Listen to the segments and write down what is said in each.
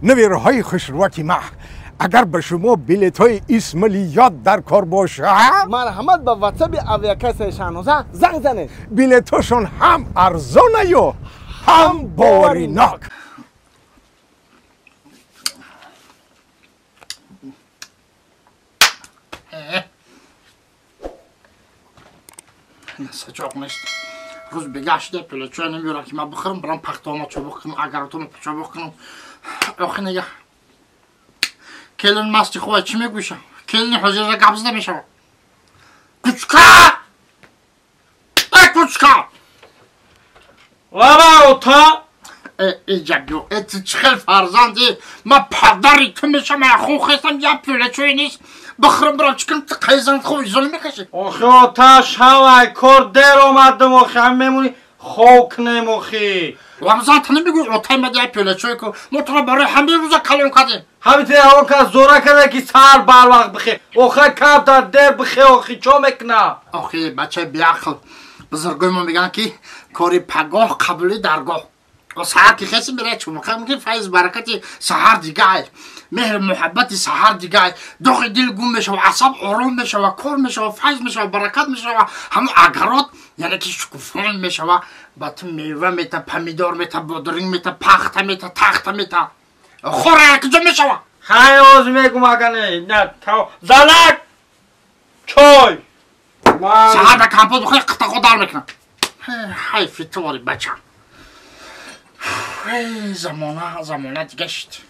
Набираҳои хушрӯяки ма, агар ба шумо билетҳои Исмалиёт дар кор бошад, марҳамат ба ватсаби авиакассаи Шаҳноза занг занед. Билетҳошон ҳам арзонаю ҳам боваринок. Сачоқ нест. Рӯз бегаҳ шуда пӯлачоя намеёрам, ки ман бихӯрам, барам пахтаома чобуқ кунам, агаротома чобуқ кунам. Охи нега келин масти хуба чӣ мегӯшам? Келини ҳозирра гап зада мешавад. Кучка! Э, кучка! Лаба ота! Э, иҷабё, э, ту чӣ хел фарзанди? Ман падари ту мешавам, ман хун хестам, як пӯлачоя нест. Бихӯрам, барам чӣ кунам? Ту қайзанат хуб изола мекашӣ? Охи ота, шавай, кор дер омадам, охи, ҳам мемонӣ хоб кунем, охи. Рамзан, ту намегӯӣ отай ма як пӯлачой ку? Мо туро барои ҳамин рӯза калон кардем. Ҳамин те ҳавон кас зора карда, ки сар барвақт бихе. Охи, камтар дер бихе, охи, чо мекунам? Охи, бачаи беақл, бузургои мо мегӯянд, ки кори пагоҳ қабули даргоҳ. Саҳар ки хеси мерай чумуқа мумкин, файз баракати саҳар дигай, меҳри муҳаббати саҳар дигай, доғи дил гум мешава, асаб ором мешава, кор мешава, файз мешава, баракат мешава, ҳамун агарот яъне ки шукуфон мешава, ба ту мева мета, помидор мета, бодринг мета, пахта мета, тахта мета. Хора якҷо мешава. Хай, оз мегум, агане на занак чой. Саҳар ба компот бихӯри, қитақо дар мекунам. Ҳайфи ту, бачам. Замона, замона дига шуд.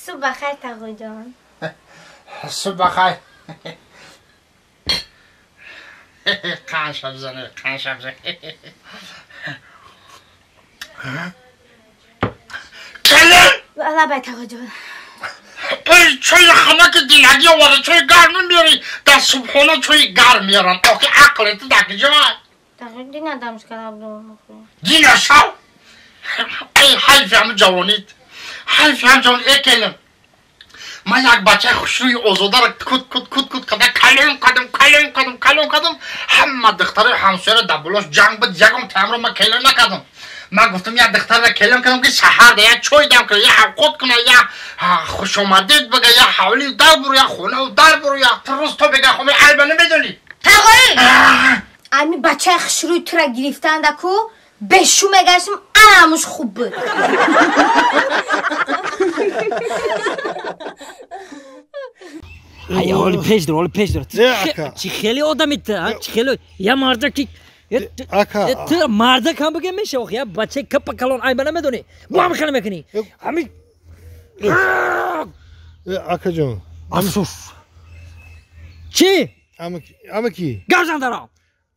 Субҳ бахайр, тағоҷон. Субҳ бахайр. Қанша бизане, қанша бизане. Келин! Лабай, тағоҷон. Эй, чойи ханаки дилагӣ оварда, чойи гарм намеёрӣ? Дар субҳона чойи гарм меёранд. Охи, ақли ту дар куҷоа? Дина дамш кардам. Дина шав? Эй, ҳайфи ҳамин ҷавонит, ҳайфи ҳамин ҷавонит. Э, келин, ман як бачаи хушрӯи озодаро кут кут кут кут карда калон кардам, калон кардам, калон кардам. Ҳама духтарои ҳамсояро дар болош ҷанг буд, ягон таамро ман келин накардам. Ман гуфтам, як духтарро келин кардам, ки саҳарда як чой дам кунад, як авқот кунад, як хушомадед бага, як ҳавлию дар буру, як хонаву дар буру, як рӯз то бега хоми айба намедонӣ. Тағоӣ, ами бачаи хушрӯи тура гирифтанда ку бешу мегаштам, анамуш хуб буд. Ай, оли пеш дор, оли пеш дор. Чӣ хеле одами ту, чӣ хеле я марда ки ту мардак ҳам бигем меша, охи, я бачаи капа калон, айба намедонӣ, бо ҳам хеле мекунӣ. Ҳами Акаҷон. Афсӯс. Чӣ? Амаки. Гап зан даро.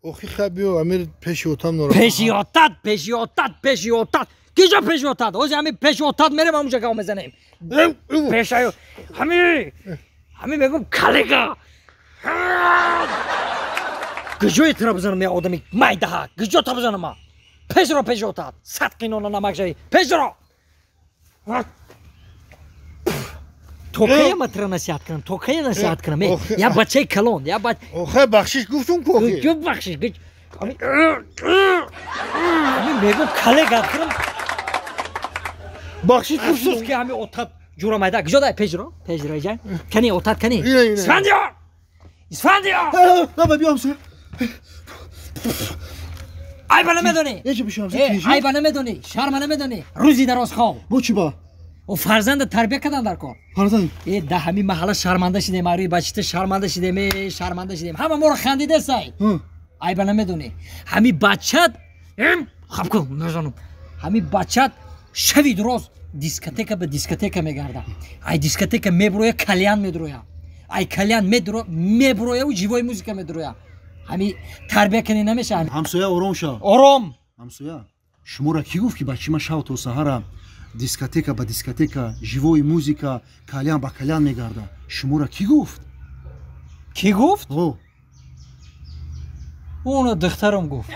Охи, хай биё, амир пеши отам нора. Пеши отат, пеши отат, пеши отат. Киҷо пеши отат? Ози ҳами пеши отат мерем, ҳамуҷа гап мезанем. Пешаю. Ҳами ҳами мегум коллега. Киҷое тура бизанам, я одами майдаҳа? Киҷо та бизанам ма? Пешро, пеши отат. Сад қинона намак шавӣ. Пешро. То кая ма тура насиҳат кунам? То кая насиҳат кунам? Я бачаи калон, я бач. Охай, бахшиш гуфтум ку охи. Ку бахшиш? Ҳами мегум коллега кунам. Бахшиш гуфтум. Афсӯс ки ҳами отат ҷура майда. Киҷо дай пешро? Пешро иҷа. Кани отат кани? Исфандиёр! Исфандиёр! Лаба биё ҳамсоя. Айба намедонӣ. Ечи бишо ҳамсоя. Айба намедонӣ, шарма намедонӣ. Рӯзи дароз хоб. Бо чӣ ба? О, фарзанда тарбия кардан дар кор. Фарзанд? Э, да ҳамин маҳалла шарманда шидем, арӯи бачита шарманда шидем, э, шарманда шидем. Ҳама моро хандидесай. Айба намедонӣ. Ҳамин бачат, хаб кун, мезанам. Ҳамин бачат шави дуроз дискотека ба дискотека мегарда. Ай дискотека мебуроя, кальян медуроя. Ай кальян мебурояву живой музыка медуроя. Ҳами тарбия кунӣ намеша. Ҳамсоя, ором шав. Ором. Ҳамсоя, шуморо кӣ гуфт, ки бачи ман шав то саҳара дискотека ба дискотека, живой музыка, кальян ба кальян мегарда? Шуморо кӣ гуфт? Кӣ гуфт? О. Уна духтарам гуфт.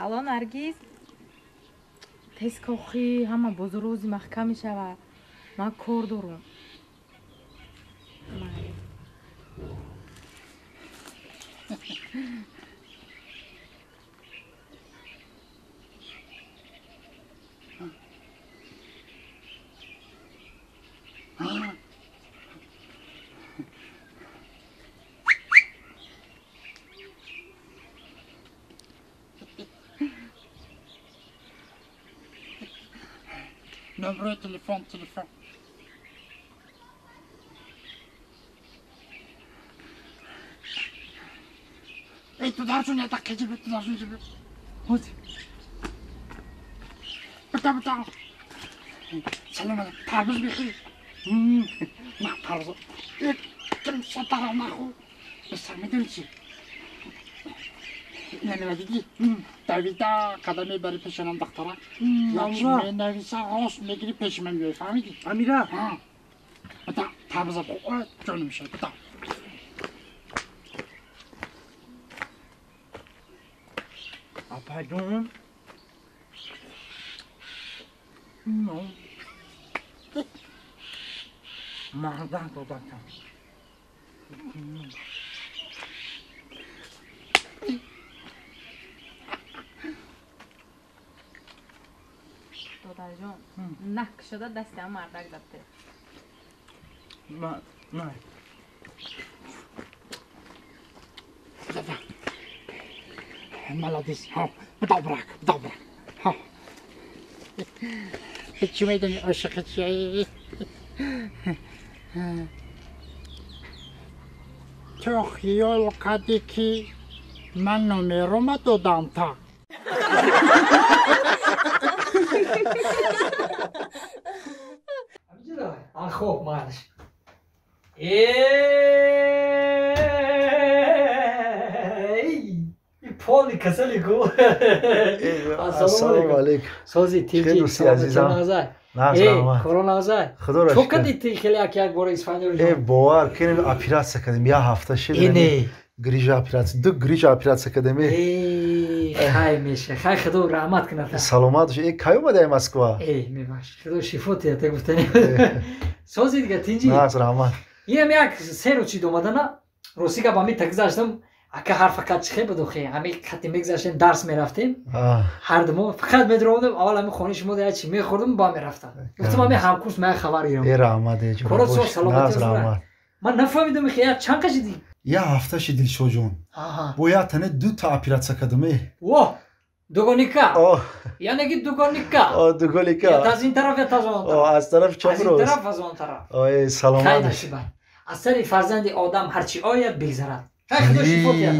Алло, Наргиз, тез кохӣ, ҳама бозорӯзи маҳкам мешавад, ман кор дорум. Номерои телефон, телефон. Эй, тударҷон, як дақиқа ҷиб, тударҷон ҷиб. Ҳозир. Бита, бита. Салом алейкум. Тарбуз бихӯр. На, тарбуз. Кимса дарав нахӯр. Бисар медонӣ чӣ? Ина дидӣ? Давида қадам мебарӣ пешонам духтара. Як менависа рост мегирӣ пеши ман меоӣ, фаҳмидӣ? Амира. Бита, тарбуза бихӯр. Ҷоним мешавад. Бита. Апаҷон. Мардак додакам. Додарҷон, накшуда дастиам мардак дабте. На. Молодец. Добрак, добрак. Чӣ медонӣ ошиқи чӣ? Ту хиёл кардӣ ки ман номерома додам та. Хоб маълиш. Поли касали ку. Ассалому алейкум. Сози тинҷи азизам. Э, корона азай. Худоро шукр. Чо кади ти хеле як як бора Испанияро? Э, бовар кунем, оператсия кардем, як ҳафта шид. Ине. Грижа оператсия, ду грижа оператсия кардем. Э, хай меша. Хай худо раҳмат кунад. Саломат бош. Э, кай омадаи Москва? Э, мебахш. Худо шифо диҳад, гуфтани. Сози дига тинҷи. Наз раҳмат. Инам як се рӯз чид омадана. Рости гап ҳамин тагзаштам. Ака ҳар фақат чихе буд охе, ҳамин хати мегзаштем, дарс мерафтем. Ҳар ду мо фақат медаромадем, аввал ҳамин хонаи шумо як чи мехӯрдем, ба мерафтам. Гуфтам ҳамин ҳамкурс ман хабар гирам. Э, раҳмат, э, ҷон. Корот соз, саломатӣ. Раҳмат. Ман нафаҳмидам ки як чанд қашидӣ? Як ҳафта шид Дилшоҷон. Бо як тане ду та оператсия кардам, э. Во! Дугоника. Яъне ки дугоника. О, дугоника. Я аз ин тараф, я аз он тараф. О, аз тарафи чап рост. Аз ин тараф, аз он тараф. О, э, саломат. Хай насиба. Аз сари фарзанди одам ҳарчи ояд бигзарад. Хай худо шифо диҳад.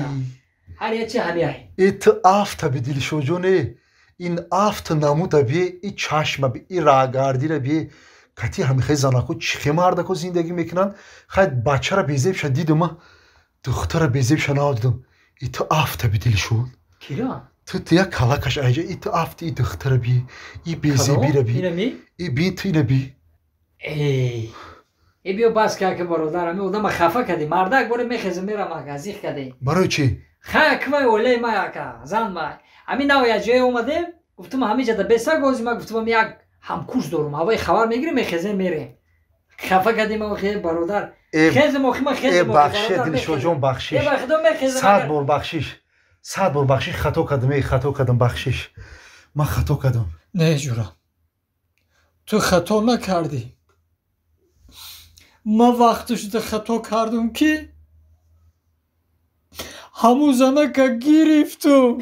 Ҳар як чи ҳамияй. Э, ту афта би Дилшоҷон, э. Ин афта намуда би, и чашма би, и раҳгардира би. Кати ҳамихай занако чихе мардако зиндагӣ мекунанд. Хай бачара безебша дидум, духтара безебша надидум. И ту афта би Дилшон. Кира? Ту як калакаш айҷа, и ту афти и духтара би, и безебира би. И би ту ина би. Эй. Э, биё бас ка ки бародар, ами одама хафа кардӣ. Мардак боре мехезам мерам ака, зих кардӣ. Барои чӣ? Хай квай олаи май ака, зан май. Ами нав як ҷое омадем, гуфтум ҳамин ҷада бесаг ози ма гуфтум як ҳамкурс дорум, ҳавои хабар мегирем, мехезем мерем. Хафа кардем охе бародар. Хезем охи ма хезем. Э, бахшиш Дилшоҷон, бахшиш. Э, ба худо мехезем. 100 бор бахшиш. 100 бор бахшиш, хато кардам, э, хато кардам, бахшиш. Ман хато кардам. Не, ҷура. Ту хато накардӣ. Ман вақте шуда хато кардам ки ҳамун занака гирифтум.